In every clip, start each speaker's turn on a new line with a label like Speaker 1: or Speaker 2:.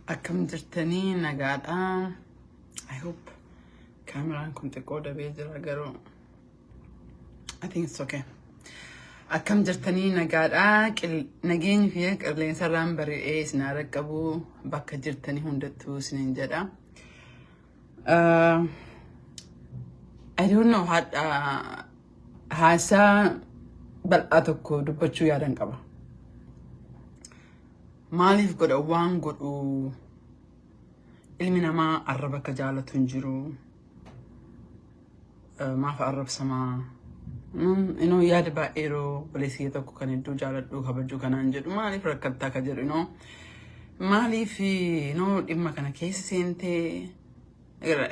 Speaker 1: Akkam jirtanii? Nagaadha. I hope kaameraan kun xiqqoo dabee jira, garuu I think it's okay. Akkam jirtanii? Nagaadha. Nageenyi fi qilleensa irraan bari'ee isin haa qabu bakka jirtanii hundattuu isiniin jedha. I don't know, haadha haasaa bal'aa tokko dubbachuu yaadan qaba. Maaliif godha waan godhu? Ilmi namaa arraba akka jaalatu hin jiru. Maaf arrabsamaa? Inoo yaada baay'ee yeroo obboleessi tokko kan hedduu jaaladhu kabajuu kanaan jedhu, maaliif rakkattaa ka jedhu, inoo maaliif inoo dhimma kana keessa seentee,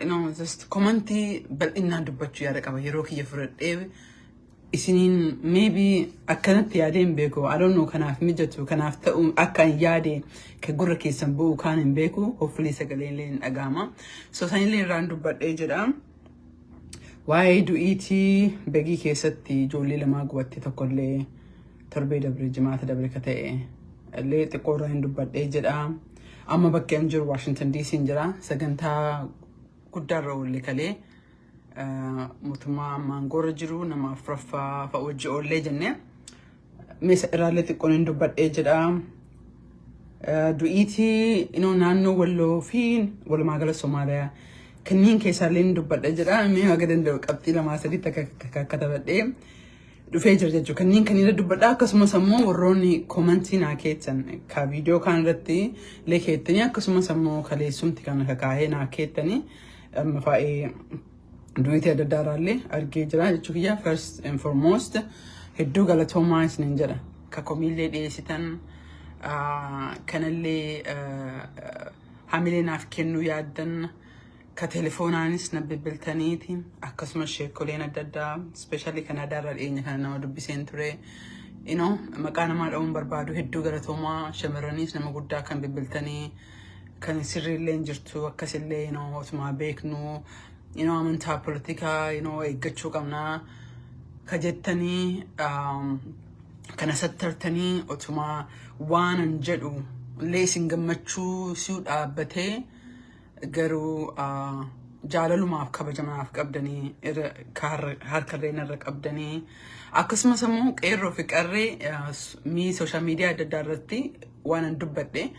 Speaker 1: inoo just commentii bal'inaan dubbachuu yaada qaba. Yeroo kiyya fudhadhee isiniin maybe akkanatti yaadee hin beeku. I don't know, kanaaf mijatu, kanaaf ta'u akka hin yaade ka gurra keessan bu'u kaan hin beeku. Hopefully sagalee illee hin dhagahama. So sanillee irraan dubbadhee jedha. Waa'ee du'iitii Begii keessatti ijoollee lamaa gubatte, tokkollee torbee dabre, Jimaata dabre ka ta'e illee xiqqoo irraa hin dubbadhee jedha. Amma bakka hin jiru Washington DC hin jira. Sagantaa guddaarra oollee kalee mootummaa ammaan goora jiru nama afuraffaa fa'a wajji oollee jennee meesa irraallee xiqqoon hin dubbadhee jedha. Du'iitii inoo naannoo Walloo fi walumaa gala Somaaliyaa kanneen keessaallee hin dubbadha jedha. Mee haga danda'u qabxii lamaa sadiitti akka katabadhee dhufee jira jechuudha. Kanneen kanneen dubbadha. Akkasumas ammoo warroonni commentii naa keettan ka viidiyoo kaan irratti illee keettanii, akkasumas ammoo kaleessumti kan kakaahee naa keettanii, amma faa'ee du'iitii adda addaa irraallee argee jira jechuu kiyya. First and foremost, hedduu galatoomaa isiniin jedha. Ka komiillee dhiyeessitan kanallee hamilee naaf kennuu yaaddan, ka telefoonaanis na bilbiltaniiti, akkasumas sheekoleen adda addaa, especially Kanaadaarraa dhiyeenya kana nama dubbiseen ture. Maqaa namaa dha'uun barbaadu, hedduu galatoomaa. Shamarraniis nama guddaa kan bilbiltanii, kan sirriillee hin jirtu akkasillee, otuma beeknu, amantaa politikaa eeggachuu qabnaa ka jettanii, kana sattartanii, otuma waan an jedhu illee isin gammachuu si'u dhaabbatee, garuu jaalalumaaf kabajamaaf qabdanii harkarree narra qabdanii, akkasumas immoo qeerroo fi qarree mii social media adda addaa irratti waan an dubbadhe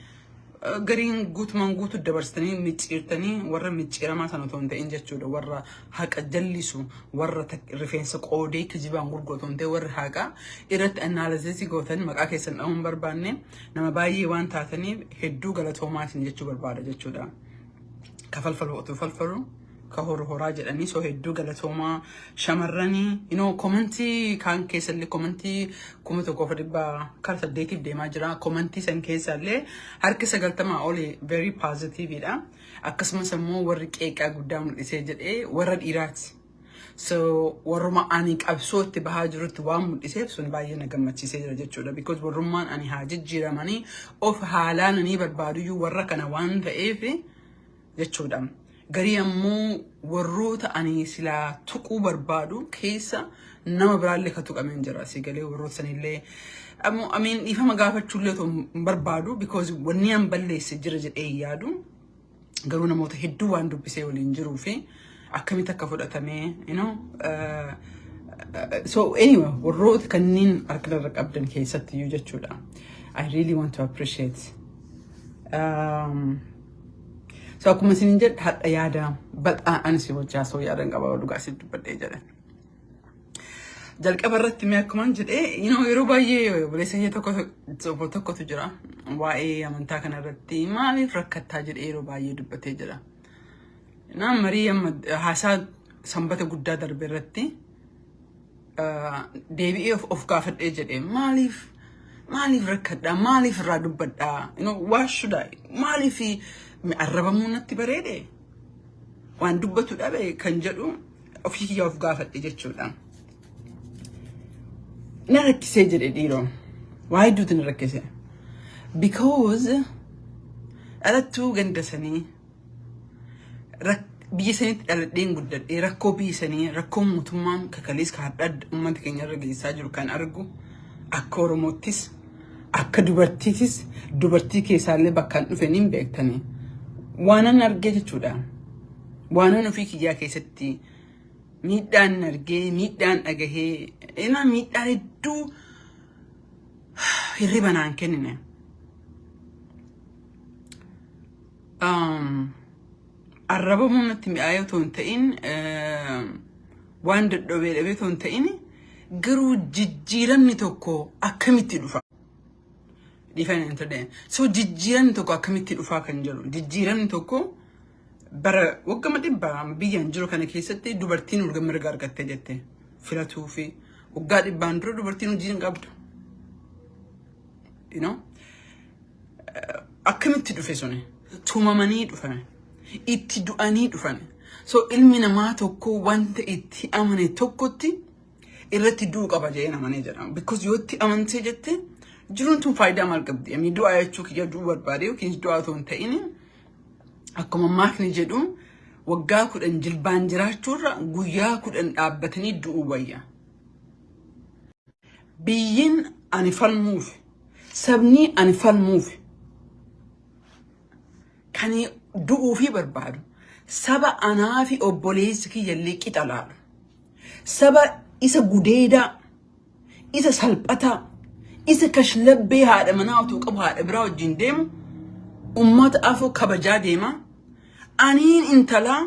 Speaker 1: gariin guutumaan guutuu dabarsitanii micciirtanii, warra micciiramaa sana otoo hin ta'in jechuudha, warra haqa jallisu, warra rifeensa qoodee kijibaan gurguru otoo hin ta'in, warra haqa irratti analysis gootan, maqaa keessan dha'uun barbaanne, nama baay'ee waan taataniif hedduu galatoomaa isin jechuu barbaada jechuudha. Ka falfalu otoo falfalu, ka horu horaa jedhanii. So hedduu galatoomaa. Shamarranii commentii kaan keessallee, commentii 1800 deemaa jira, commentii san keessallee harki 90 oli very positiveidha. Akkasumas immoo warri qeeqaa guddaa mul'isee jedhee warra dhiiraati. So warruma ani qabsoo itti bahaa jirutti waan mul'iseef sun baay'ee na gammachiisee jira jechuudha. Because warrummaan ani haa jijjiiramanii of haalaan ani barbaaduyyuu warra kana waan ta'eef jechuudha. Garii ammoo warroota ani silaa tuquu barbaadu keessa nama biraallee ka tuqameen jira. Si galee warroota sanillee ammoo amiin dhiifama gaafachuullee otoo hin barbaadu, because wanni an balleesse jira jedhee hin yaadu. Garuu namoota hedduu waan dubbisee waliin jiruu fi akkamitti akka fudhatamee so anyway, warroota kanneen harka irra qabdan keessatti iyyuu jechuudha. I really want to appreciate. So akkuma isin jedhe, hadha yaada bal'aa ani si wajjin haasa'uu yaadan qaba, dhugaa siif dubbadhee jedhe. Jalqaba irratti mee akkumaan jedhee, yeroo baay'ee obboleessa kee tokko tokko tokkotu jira. Waa'ee amantaa kana irratti maaliif rakkattaa jedhee yeroo baay'ee dubbatee jira. Naan marii amma haasaa Sanbata Guddaa darbe irratti deebi'ee of gaafadhee jedhee, maaliif rakkadhaa, maaliif irraa dubbadhaa, why should I, maaliif arrabamuu natti bareede, waan dubbatu dhabe kan jedhu ofii kiyya of gaafadhe jechuudha. Na rakkisee jedhe dhiiroo. Waa hedduutu na rakkise. Because dhalattuu ganda sanii, biyya saniitti dhaladheen guddadhee, rakkoo biyya sanii, rakkoo mootummaan kakalees ka hadha uummata keenya irra geessaa jiru kan argu, akka Oromoottis akka Akka dubartiitis, dubartii keessaallee bakkaan dhufe ni beektanii. Waanan argee jechuudha. Waanan ofii kiyyaa keessatti miidhaan argee, miidhaan dhagahee, ina miidhaan hedduu hirriba naan kennine. Arrabamuun natti mi'aayee otoo hin ta'in, waan dadhabee dhabee otoo hin ta'in, garuu jijjiiramni tokko akkamitti dhufa? Dhiifama hin ta'e. So jijjiiramni tokko akkamitti dhufaa kan jedhu, jijjiiramni tokko bara waggama 100 biyyaan jiru kana keessatti dubartiin mirga argattee jette filatuu fi waggaa 100n dura dubartiin hojii hin qabdu. You know? Akkamitti dhufe suni? Tumamanii dhufame. Itti du'anii dhufame. So ilmi namaa tokko wanta itti amane tokkotti irratti du'uu qaba jedhee amanee jedhama. Because yoo itti amantee jette, jiruun tun faayidaa maal qabdi? Ami du'aa jechuu kiyya du'uu barbaade yookiin du'aa otoo hin ta'in, akkuma maakni jedhu, waggaa 10 jilbaan jiraachuurra guyyaa 10 dhaabbatanii du'uu wayya. Biyyiin ani falmuuf, sabni ani falmuuf, kan du'uufii barbaadu, saba anaa fi obboleessi kiyyallee qixa laalu. Saba isa gudeedaa, isa salphataa, isa kashlabbee haadha manaa otoo qabu haadha biraa wajjin deemu, ummata afoo kabajaa deema. Aniin intalaa,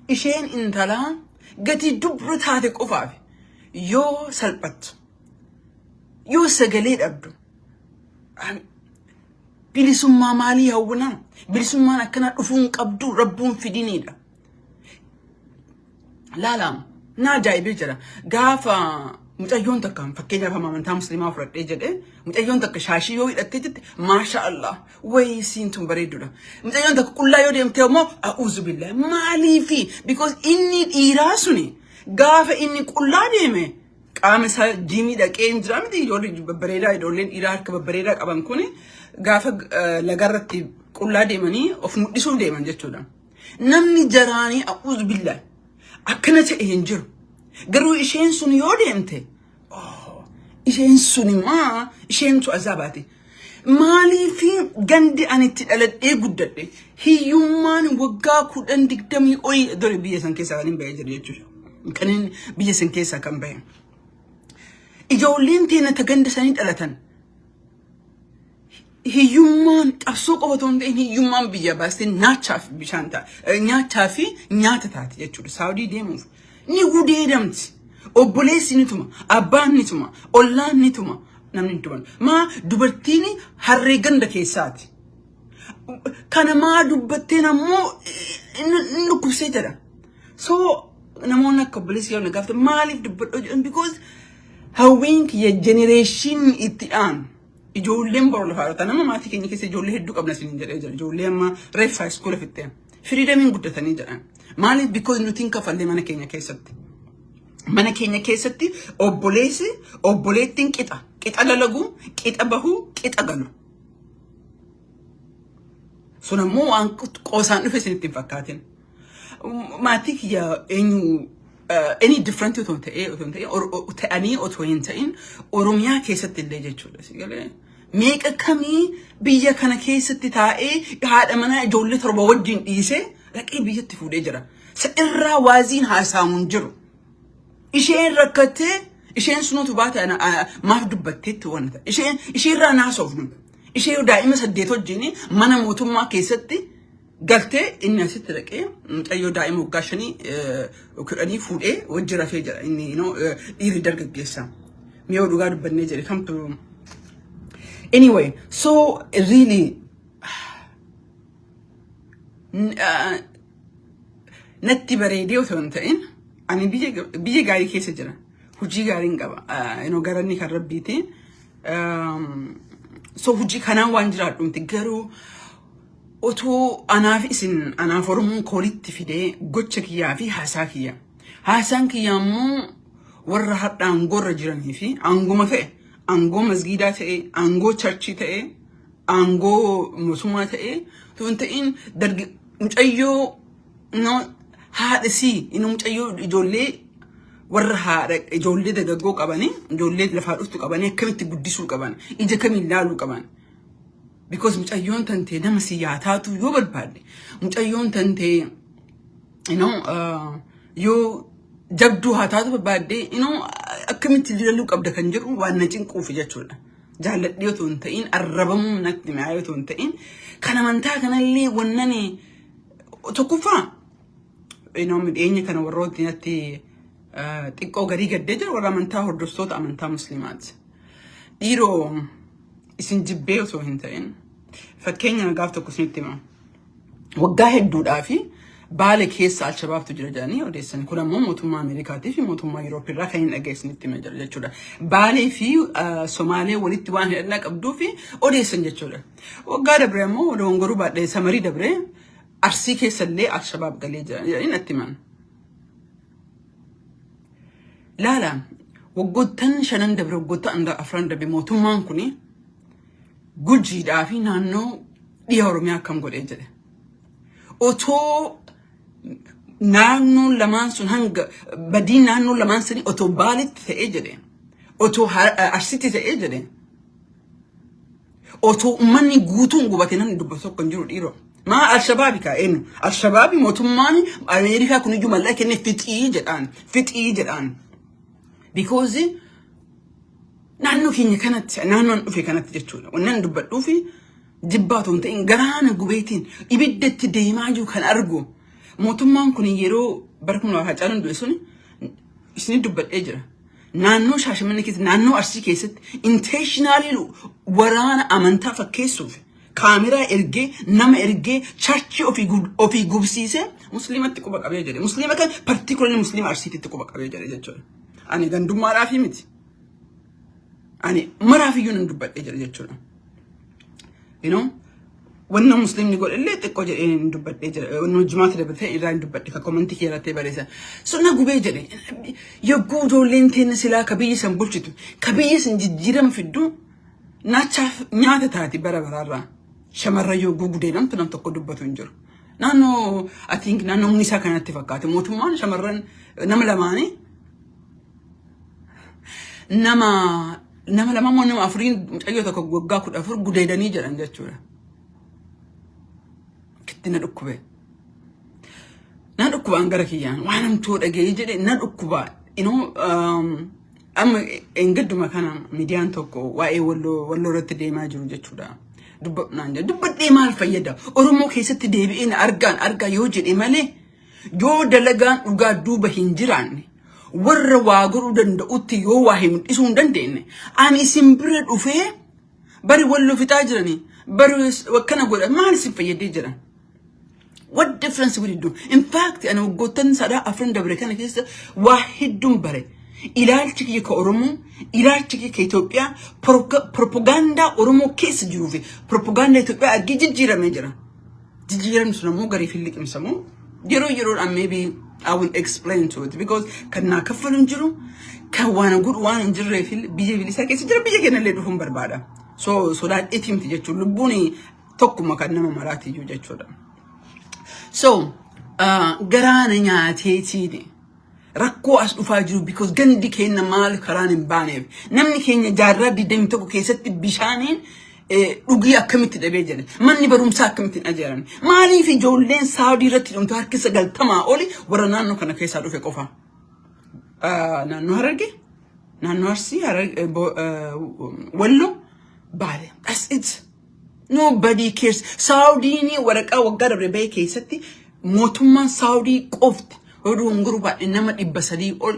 Speaker 1: isheen intalaa gatii dubra taate qofaaf yoo salphattu, yoo sagalee dhabdu, bilisummaa maalii hawwinaa? Bilisummaan akkana dhufuu hin qabdu, rabbuun fidiniidha. Laalaam na ajaa'ibee jira. Gaafa mucayyoon takka, fakkeenyaaf amantaa Musliimaa fudhadhee jedhee, mucayyoon takka shaashii yoo hidhattee jette, maasha Allah, wayii siin tun bareedduudha. Mucayyoon takka qullaa yoo deemte immoo, a'uuzu billahi, maaliifi? Because inni dhiiraa suni gaafa inni qullaa deeme qaama isaa jiimii dhaqee hin jira miti. Ijoollee babbareedaa, ijoolleen dhiiraa harka babbareedaa qaban kuni gaafa lagarratti qullaa deemanii of mul'isuuf deeman jechuudha. Namni jaraanii a'uuzu billahi akkana ta'e hin jiru. Garuu isheen sun yoo deemte, isheen sun maa isheentu azaabaati. Maaliif gandi ani itti dhaladhee guddadhe hiyyummaan waggaa 10 20 olii dure biyya san keessaa kan hin bahee jiru jechuudha. Kan inni biyya san keessaa kan bahe. Ijoolleen teenya ta ganda sanii dhalatan hiyyummaan qabsoo qofa otoo hin ta'in, hiyyummaan biyya baastee nyaachaa fi bishaan ta'a, nyaachaa fi nyaata taati jechuudha. Saawudii deemuuf ni gudeedamti. Obboleessi ni tuma, abbaan ni tuma, ollaan ni tuma, namni ni tuma. Maa dubartiin harree ganda keessaati. Kana maa dubbatteen ammoo inni dhukkubsee jedha. So namoonni akka obboleessi yoo na gaafatan maaliif dubbadhoo jedhan, because hawwiin kiyya generation itti aanu, ijoolleen boru lafaa dhaloota nama maatii keenya keessa ijoollee hedduu qabna isin jedhee jira. Ijoollee amma reef high school fixxeen freedomiin guddatanii jedhan. Maaliif? Because nuti hin kafallee mana keenya keessatti. Mana keenya keessatti obboleessi obboleettiin qixa qixa dalagu, qixa bahu, qixa galu. Sun ammoo waan qoosaan dhufe isinitti hin fakkaatin. Maatii kiyya eenyu any different otoo ta'ee otoo hin ta'in ta'anii otoo hin ta'in, Oromiyaa keessatti illee jechuudha. Si galee, meeqa kamii biyya kana keessatti taa'ee haadha manaa ijoollee 7 wajjin dhiisee dhaqee biyyatti fuudhee jira. Isa irraa waaziin haasa'amu hin jiru. Isheen rakkattee, isheen sunutu baate maaf dubbatteetti wanta. Isheen isheerraa naasofnu. Ishee daa'ima 8 wajjin mana mootummaa keessatti galtee, inni asitti dhaqee mucayyoo daa'ima waggaa 5 10 fuudhee wajji rafee jira. Inni dhiirri dargaggeessa. Mi'oo dhugaa dubbannee jedhe kamtu. Anyway, so really natti bareedee otoo hin ta'in, ani biyya gaarii keessa jira. Hojii gaariin qaba. Garanni kan rabbiiti. So hojii kanaan waan jiraadhu miti, garuu otoo anaaf isin anaaf Oromoon koolitti fidee gocha kiyyaa fi haasaa kiyya. Haasaan kiyya immoo warra har'a aangoorra jiranii fi aangoma ta'e, aangoo masgiidaa ta'e, aangoo churchii ta'e, aangoo mootummaa ta'e otoo hin ta'in, dargi mucayyoo no haadha sii inni mucayyoo ijoollee Warra haadha ijoollee dargaggoo qabanii, ijoollee lafaa dhuftu qabanii, akkamitti guddisuu qaban, ija kamiin laaluu qaban. Because mucayyoon tantee nama si yaataatu yoo barbaadde, mucayyoon tantee yoo jabduu haa taatu barbaadde, akkamitti laaluu qabda kan jedhu waan na cinquufi jechuudha. Jaalladhee otoo hin ta'in, arrabamuu natti mi'aayee otoo hin ta'in, kan amantaa kanallee wannani tokkoffaa dhiyeenya kana warrooti natti xiqqoo garii gaddee jira warra amantaa hordoftoota amantaa musliimaati. Dhiiroo, isin jibbee osoo hin ta'in, fakkeenya gaaf tokko isinitti hima. Waggaa hedduudhaa fi Baale keessa Alshabaabtu jira jedhanii odeessan. Kun ammoo mootummaa Ameerikaatii fi mootummaa Yurooppii irraa kan hin dhageessinitti hima jira jechuudha. Baalee fi Somaalee walitti waan hidhannaa qabduu fi odeessan jechuudha. Waggaa dabree ammoo dogongoruu baadhee samarii dabree Arsii keessallee Alshabaab galee jira jedhanii natti himan. Laala, waggoottan 5n dabre, waggoottan 4n dabre, mootummaan kuni Gujiidhaa fi naannoo dhiha Oromiyaa akkam godhee jedhe. Otoo naannoon lamaan sun hanga badii naannoo lamaan sanii otoo Baaletti ta'ee jedhe, otoo Arsitti ta'ee jedhe, otoo uummanni guutuun gubate namni dubbatu tokko hin jiru, dhiiroo. Maa Alshabaabi kaa eenyu? Alshabaabi mootummaan Ameerikaa kun iyyuu mallaqa kennee fixii jedhaan, fixii jedhaan. Because naannoo keenya kanatti, naannoon dhufe kanatti jechuudha. Wannan dubbadhuu fi jibbaa otoo hin ta'in, garaana gubeetiin ibidda itti deemaa jiru kan argu. Mootummaan kun yeroo bara 2000 Hacaaluun du'e sun isinii dubbadhee jira. Naannoo Shaashamannee keessatti, naannoo Arsii keessatti intentionally waraana amantaa fakkeessuuf kaameraa ergee, nama ergee, churchii ofii gubsiisee musliimatti quba qabee jedhe. Musliima kan particularly musliima Arsiititti quba qabee jedhe jechuudha. Ani gandummaadhaaf miti. Ani maraaf iyyuu nan dubbadhee jira jechuudha. Wanna musliimni godhe illee xiqqoo jedhee hin dubbadhee jira. Wanna jimaata dabalatee irraa hin dubbadhe kan commentii kee irratti barreessa. So na gubee jedhe. Yogguu ijoolleen teenya silaa ka biyya san bulchitu, ka biyya san jijjiirama fiddu, naachaaf nyaata taati bara baraarraa. Shamarran yogguu gudeedamtu nam tokko dubbatu hin jiru. Naannoo, I think, naannoo humni isaa kanatti fakkaate mootummaan shamarran nama lamaanii, nama lama moo nama afuriin, mucayyoo tokko waggaa 14 gudeedanii jedhan jechuudha. Kitti na dhukkube. Na dhukkubaan gara kiyyaan waan hamtuu dhaga'ee jedhe na dhukkuba. Amma engadduma kana miidiyaan tokko waa'ee Walloo irratti deemaa jiru jechuudha. Dubbadhu jedhe. Dubbadhee maal fayyada? Oromoo keessatti deebi'ee na argaan argaa yoo jedhe malee, yoo dalagaan dhugaa duuba hin jiraanne, warra waa godhuu danda'utti yoo waa hin mul'isuu hin dandeenye, ani isin bira dhufee bari Walloo fixaa jiranii bari akkana godha maal isin fayyadee jiran? What difference will it do? In fact, ani waggoottan sadaa afran dabre kana keessa waa hedduun bare. Ilaalchi kiyya ka Oromoo, ilaalchi kiyya ka Itoophiyaa, propagaandaa Oromoo keessa jiruu fi propagaandaa Itoophiyaa argee jijjiiramee jira. Jijjiiramni sun ammoo gariif hin liqimsamu. Yeroo yeroodhaan maybe I will explain to it, because kan naa kaffalu hin jiru, kan waan godhu waan hin jirreef biyya bilisaa keessa jira, biyya keenyallee dhufuun barbaada. So sodaadheetii miti jechuun, lubbuun tokkuma kan nama maraatiyyuu jechuudha. So garaana nyaateetiin rakkoo as dhufaa jiru, because gandi keenya maal karaan hin baaneef, namni keenya jaarraa 21 keessatti bishaaniin dhugii akkamitti dhabee jedhe, manni barumsaa akkamitti hin ajaaramne, maaliif ijoolleen Saawudii irratti dhumtu harki 90 oli warra naannoo kana keessaa dhufe qofa. Naannoo Hararge, naannoo Arsii, Walloo, Baale. That's it. Nobody cares. Saawudiin waraqaa waggaa dabre bahee keessatti mootummaan Saawudii qofti oduu hunguruu baay'ee nama 300 ol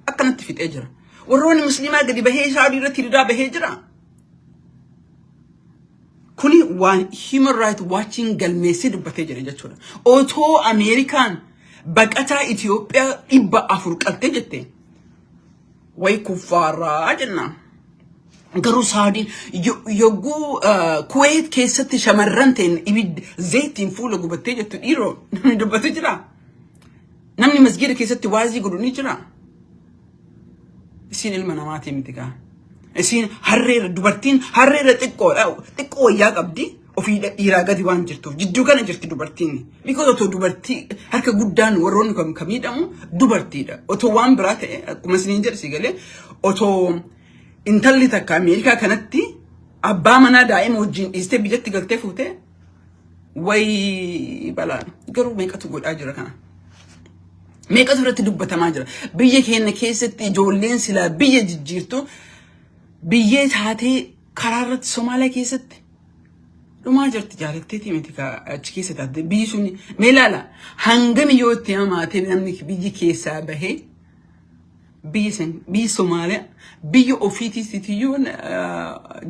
Speaker 1: akkanatti fixee jira. Warroonni musliimaa gadi bahee Saawudii irratti hiriiraa bahee jira. Kuni waan Human Rights Watching galmeessee dubbatee jira jechuudha. Otoo Ameerikaan baqataa Itoophiyaa 400 qaltee jette wayi kuffaaraa jenna. Garuu Saawudiin yogguu Kuweet keessatti shamarran ta'in ibidda zayitiin fuula gubattee jettu, dhiiroo, namni dubbatu jira. Namni masgiida keessatti waazii godhu ni jira. Isiin ilma namaatii miti gaa. Isiin harreera, dubartiin harreera xiqqoodha. Xiqqoo wayyaa qabdi. Ofii dhiiraa gadi waan jirtuuf jidduu kana jirti dubartiin. Because otoo dubartii harka guddaan warroonni kan kan miidhamu dubartiidha. Otoo waan biraa ta'e, akkuma isiniin jedhe si galee, otoo intalli takka Ameerikaa kanatti abbaa manaa daa'ima wajjin dhiistee biyyatti galtee fuutee, wayi balaan. Garuu meeqatu godhaa jira kana? Meeqatu irratti dubbatamaa jira? Biyya keenya keessatti ijoolleen silaa biyya jijjiirtu biyyee taatee karaa irratti Somaaliyaa keessatti dhumaa jirti. Jaalatteetii miti achi keessa taate. Biyyi sun mee ilaala, hangami yoo itti hamaatee namni biyyi keessaa bahee biyyi san, biyyi Somaaliyaa, biyya ofiitiitiyyuu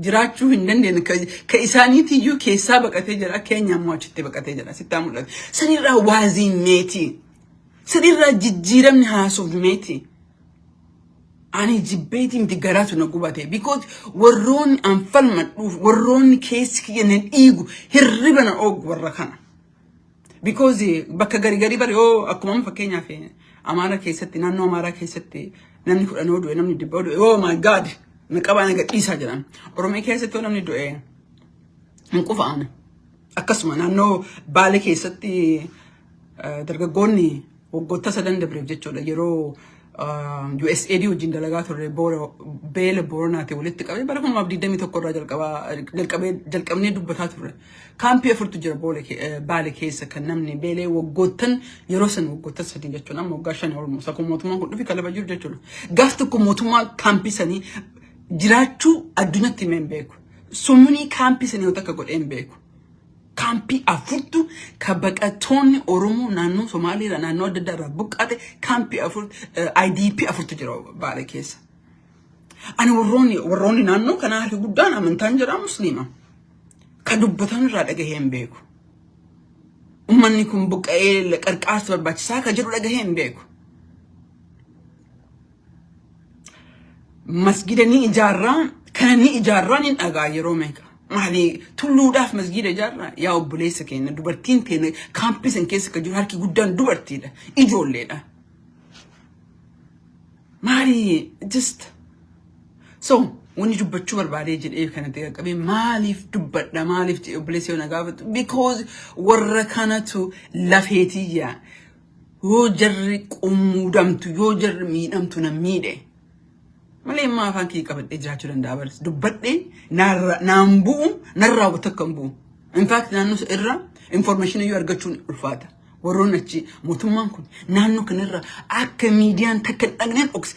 Speaker 1: jiraachuu hin dandeenye, ka isaaniitiyyuu keessaa baqatee jira. Keenya immoo achitti baqatee jira. Sitti mul'atu. Sanirraa waaziin meeti? Sanirraa jijjiiramni haasuuf meeti? Ani jibbeetii miti, garaatu na gubate, because warroonni an falmadhuuf, warroonni keessi kiyya na dhiigu, hirriba na oogu warra kana. Because bakka gari garii bara yoo akkuma amma fakkeenyaaf Amaara keessatti, naannoo Amaaraa keessatti namni 10 yoo du'e, namni 100 yoo du'e, oh my God, na qabaa na gadhiisaa jedhan. Oromiyaa keessatti yoo namni du'e hin qufa'an. Akkasuma naannoo Baalee keessatti dargaggoonni waggoota 3 dabreef jechuudha, yeroo USAID wajjin dalagaa turre, beela Booranaati walitti qabee bara 2021 irraa jalqabee jalqabnee dubbataa turre. Kaampii afurtu jira Baale keessa kan namni beelee waggoottan yeroo san waggoottan 3 jechuudha, amma waggaa 5 olmoos akkuma mootummaan kun dhufi kalaba jiru jechuudha. Gaaf tokko mootummaan kaampii sanii jiraachuu addunyaatti himee hin beeku. Sumnii kaampii sanii yoo takka godhee hin beeku. Kaampii afurtu ka baqattoonni Oromoo naannoo Somaaliirraa, naannoo adda addaa irraa buqqaate, kaampii afur, IDP afurtu jira Baale keessa. Ani warroonni naannoo kanaa harki guddaan amantaan jira Musliima. Ka dubbatan irraa dhagahee hin beeku. Uummanni kun buqqa'ee qarqaarsa barbaachisaa ka jedhu dhagahee hin beeku. Masgida ni ijaarraa, kana ni ijaarraa ni dhagaa yeroo meeqa. Maali, tulluudhaaf masgida ijaarraa? Yaa obboleessa keenya, dubartiin teenya kaampii san keessa kan jiru harki guddaan dubartiidha, ijoolleedha. Maali, just so wanni dubbachuu barbaadee jedhee kanatti qaqqabee maaliif dubbadha, maaliif jedhee obboleessi yoo na gaafatu, because warra kanatu lafeetiyya. Yoo jarri qummuudamtu, yoo jarri miidhamtu na miidhe malee immoo afaan kiyya qabadhee jiraachuu danda'a. Baris dubbadhee naan bu'u, narraa wanta akka hin bu'u. In fact, naannoo irra information iyyuu argachuun ulfaata. Warroonni achi mootummaan kun naannoo kanarra akka miidiyaan takka hin dhaqneen dhokse.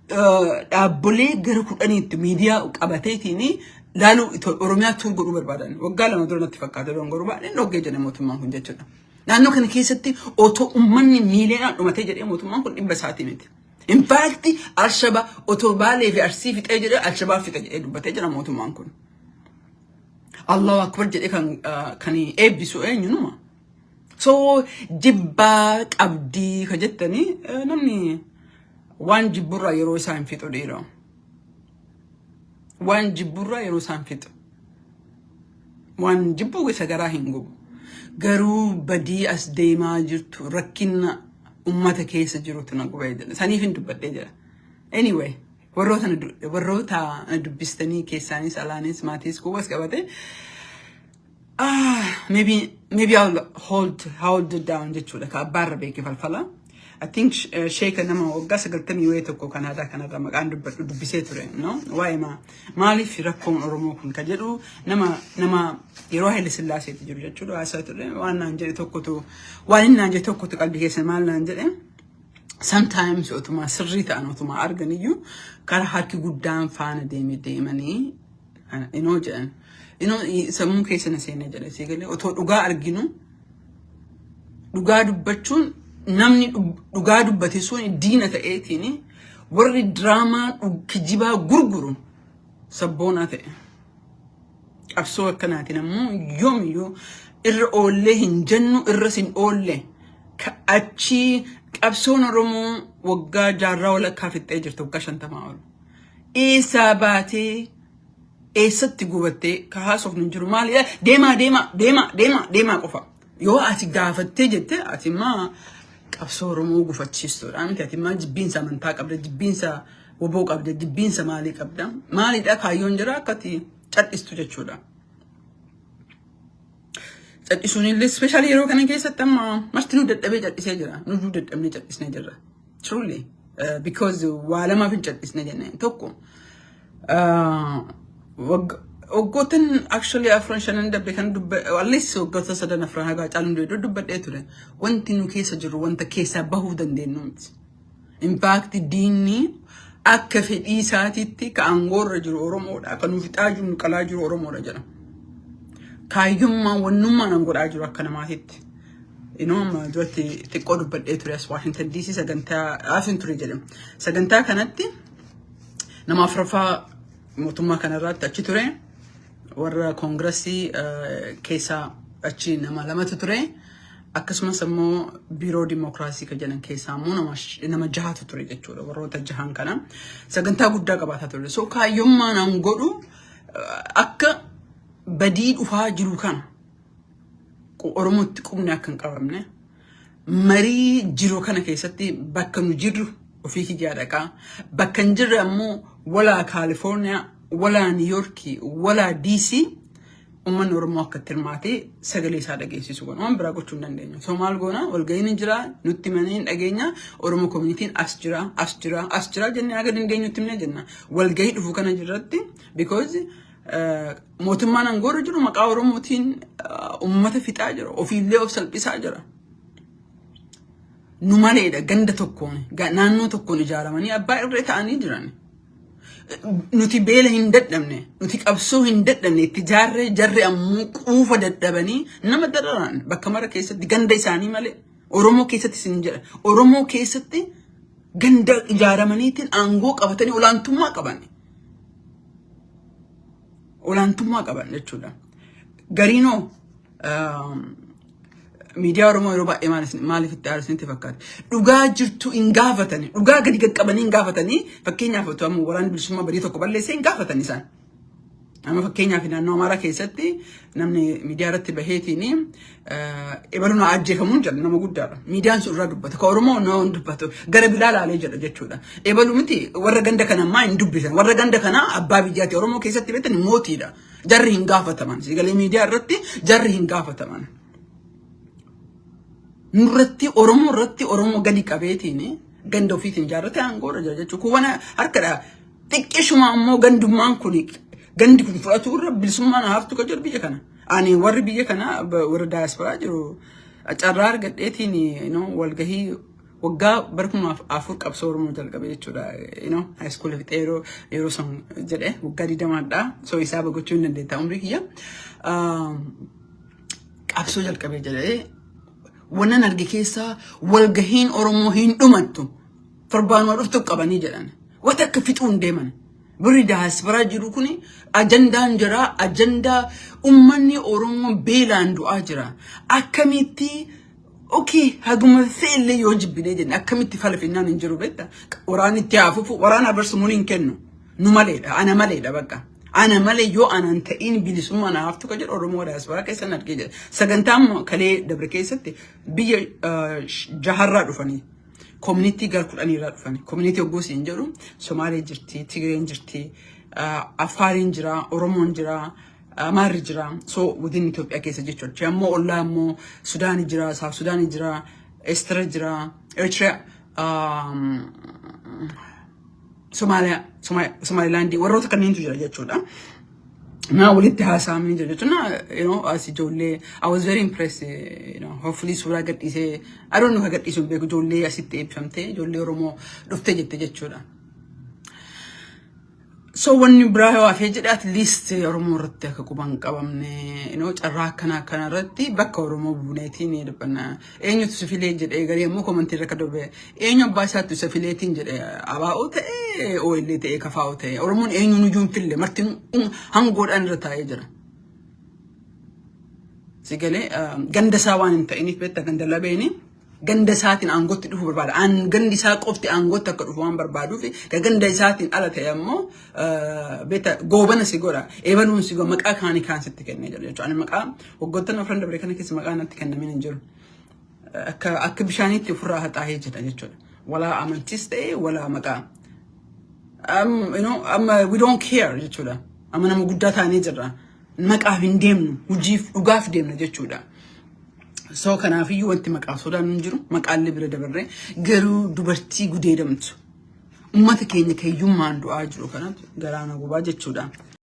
Speaker 1: Dhaabbolee gara 10tti miidiyaa qabateetiin laaluu Oromiyaa tour godhuu barbaadan. Waggaa 2 dura natti fakkaata, dongoruu baay'een dhoggee jedhe mootummaan kun jechuudha. Naannoo kana keessatti otoo uummanni miiliyoonaan dhumatee jedhee mootummaan kun dhibba isaatii miti. In fact, Alshabaa otoo Baalee fi Arsii fixee jedhee, Alshabaa fixe jedhee dubbatee jira mootummaan kun. Allahu Akbar jedhee kan eebbisu eenyunuma. So jibbaa qabdii ka jettanii, namni waan jibburraa yeroo isaa hin fixu dhiiroo. Waan jibburraa yeroo isaa hin fixu. Waan jibbuu isa garaa hin gubu. Garuu badii as deemaa jirtu, rakkina ummata keessa jirutu na gubee jedha. Saniif hin dubbadhee jira. Anyway, warroota na dubbistanii keessaanis alaanis maatiis quubas qabate. Ah, maybe I'll hold it down jechuudha. Ka abbaarra beeke falfala. I think sheeka nama waggaa 90 wayii tokko Kanaadaa kanarra maqaan dubbadhu dubbisee ture. No? Waa'ee maaliif rakkoon Oromoo kun ka jedhu, nama yeroo Haile Sillaaseetti jiru jechuudha. Haasaa ture. Waan naan jedhe tokkotu, waan inni naan jedhe tokkotu qalbii keessa. Maal naan jedhe? Sometimes otuma sirrii ta'an otuma argan iyyuu karaa harki guddaan faana deeme deemanii inoo jedhan. Inoo sammuu keessa na seenee jedhe. Si galee, otoo dhugaa arginu dhugaa dubbachuun, namni dhugaa dubbate sun diina ta'eetiin, warri diraamaa kijibaa gurguru sabboonaa ta'e. Qabsoo akkanaatiin ammoo yoomiyyuu irra oollee hin jennu, irras hin oolle. Achii qabsoon Oromoo waggaa jaarraa walakkaa fixxee jirti, waggaa 50 ol. Eessaa baatee eessatti gubattee ka haasofnu hin jiru. Maali, deemaa deemaa deemaa deemaa deemaa qofa. Yoo ati gaafattee jette, ati immoo qabsoo Oromoo gufachiistuudha miti? Ati immoo jibbiinsa amantaa qabda, jibbiinsa woboo qabda, jibbiinsa maalii qabda? Maalidha kaayyoon jira? Akka ati cal'istu jechuudha. Cadhisuun illee, especially yeroo kana keessatti, amma marti nu dadhabee cadhisee jira. Nu dadhabnee cadhisnee jirra. Truly. Because waa lamaaf hin cadhisne jenne. Tokko, waggoottan actually afran shanan darbe kan dubba, at least waggoota sadan afran hagaa caaluun iddoo dubbadhee ture. Wanti nu keessa jiru wanta keessaa bahuu dandeenyu miti. In fact, diinni akka fedhii isaatiitti ka aangoorra jiru Oromoodha. Kan nu fixaa jiru, nu qalaa jiru Oromoodha jedha. Kaayyummaan wannummaan an godhaa jiru akka namaatitti. Inoo amma duratti xiqqoo dubbadhee ture, as Washington DC sagantaa aafin ture jedhama. Sagantaa kanatti nama afuraffaa mootummaa kanarraatti achi ture. Warra koongirasii keessaa achi nama lamatu ture. Akkasumas immoo biiroo dimookiraasii kan jedhan keessaa immoo nama jahatu ture jechuudha. Warroota jahan kana sagantaa guddaa qabaataa ture. So kaayyummaan an godhu akka badii dhufaa jiru kana Oromootti qubni akka hin qabamne, marii jiru kana keessatti bakka nu jirru ofii kiyyaa dhaqaa, bakka hin jirre ammoo walaa Kaalifoorniyaa, walaa Niiyorkii, walaa DC uummanni Oromoo akka itti hirmaatee sagalee isaa dhageessisu godha. Waan biraa gochuu hin dandeenyu. So maal goona? Walga'iin hin jira, nutti himanii hin dhageenya. Oromoo communityn as jira, as jira, as jira jennee haga dandeenyutti himnee jenna. Walga'ii dhufu kana jirratti, because mootummaan aangoorra jiru maqaa Oromootiin uummata fixaa jira. Ofiillee of salphisaa jira. Nu maleedha, ganda tokkoon, naannoo tokkoon ijaaramanii abbaa irree ta'anii jiran. Nuti beela hin dadhabne, nuti qabsoo hin dadhabne, itti jaarree jarri ammoo quufa dadhabanii nama dararan bakka mara keessatti ganda isaanii malee. Oromoo keessatti sin jedha. Oromoo keessatti ganda ijaaramaniitiin aangoo qabatanii olaantummaa qaban. Olaantummaa qaban jechuudha. Gariinoo miidiyaa Oromoo yeroo baay'ee maaliif itti aarsinitti fakkaata? Dhugaa jirtu hin gaafatani. Dhugaa gadi qaqqabanii hin gaafatanii. Fakkeenyaaf, otoo amma waraanni bilisummaa badii tokko balleessee hin gaafatan isaan. Amma fakkeenyaaf, naannoo Amaaraa keessatti namni miidiyaa irratti baheetiin ebaluu na ajjeefamuun jedha, nama guddaadha. Miidiyaan sun irraa dubbata. Ka Oromoo nama hin dubbatu. Gara biraa laalee jedha jechuudha. Ebaluu miti, warra ganda kana ammaa hin dubbisan. Warra ganda kanaa abbaa biyyaati. Oromoo keessatti beektan mootiidha. Jarri hin gaafataman. Sigalee miidiyaa irratti jarri hin gaafataman. Nurratti, Oromoo irratti, Oromoo gadi qabeetiin ganda ofiitiin ijaarratee aangoorra jira jechuudha. Kun waan harkadha. Xiqqeeshuma ammoo gandummaan kun, gandi kun fudhatu irra bilisummaan haftu kan jedhu biyya kana. Ani warri biyya kana, warra daayasporaa jiru, carraa argadheetiin walgahii waggaa bara 2004 qabsoo Oromoo jalqabe jechuudha. High school fixee yeroo san jedhe waggaa 20dha. So isaa gochuu hin dandeetta umrii kiyya. Qabsoo jalqabee jedhee wannan arge keessaa walgahiin Oromoo hin dhumattu. Torbaanuma dhuftu qabanii jedhan. Wanta akka fixuu hin deeman. Warri daayasporaa jiru kuni ajandaan jira. Ajandaa uummanni Oromoo beelaan du'aa jira. Akkamitti, okay, haguma fe'illee yoo jibbinee jenne, akkamitti falafinnaan hin jiru beekta. Waraanni itti hafuufu waraana abarsumuun hin kennu. Nu maleedha. Ana maleedha bakka. Ana malee yoo anaan ta'in bilisummaa na haftu kan jedhu Oromoo daayasporaa keessan argee jira. Sagantaan kalee dabre keessatti biyya jaharraa dhufanii, community gara 10 irraa dhufanii. Community hogguu siin jedhu, Somaalee jirti, Tigreen jirti, Afaariin jira, Oromoon jira, Amaarri jira. So within Itoophiyaa keessa jechuudha. Ammoo ollaa immoo Sudaani jira, South Sudaani jira, Eertira jira, Eritrea, Somaaliyaa, Somaalilaandii, warroota kanneentu jira jechuudha. Na walitti haasa'amanii jira jechuudha. As ijoollee, I was very impressed. Hopefully suuraa gadhiisee, I don't know, ka gadhiisuu hin beeku, ijoollee asitti eebbifamtee, ijoollee Oromoo dhuftee jette jechuudha. So wanni biraa yoo hafee jedhe, at least Oromoo irratti akka quban qabamne, carraa akkana akkana irratti bakka Oromoo buuneetiin dubbanna. Eenyutu si filee jedhee, garii ammoo commentii irra akka dubbe, eenyu abbaa isaatti isa fileetiin jedhe, ABO ta'ee, OLA ta'ee, KFO ta'ee, Oromoon eenyuun iyyuu hin fille, marti hangoodhaan irra taa'ee jira. Si galee, ganda isaa waan hin ta'iniif beektaa, ganda labeeni ganda isaatiin aangootti dhufuu barbaada. Gandi isaa qofti aangootti akka dhufu waan barbaaduuf, ganda isaatiin ala ta'e ammoo beektaa goobana si godha. Eebaluun si godha, maqaa kaanii kaan sitti kennee jira jechuudha. Ani maqaa waggoottan afran dabre kana keessa maqaa natti kennamin hin jiru. Akka bishaaniitti ofirraa haxaa'ee jira jechuudha. Walaa amantiis ta'e, walaa maqaa. Amma we don't care jechuudha. Amma nama guddaa taanee jirra. Maqaaf hin deemnu, hojiif dhugaaf deemna jechuudha. So kanaafiyyuu wanti maqaa sodaan hin jiru, maqaallee bira dabarree garuu dubartii gudeedamtu, uummata keenya keeyyummaan du'aa jiru kanatu garaana gubaa jechuudha.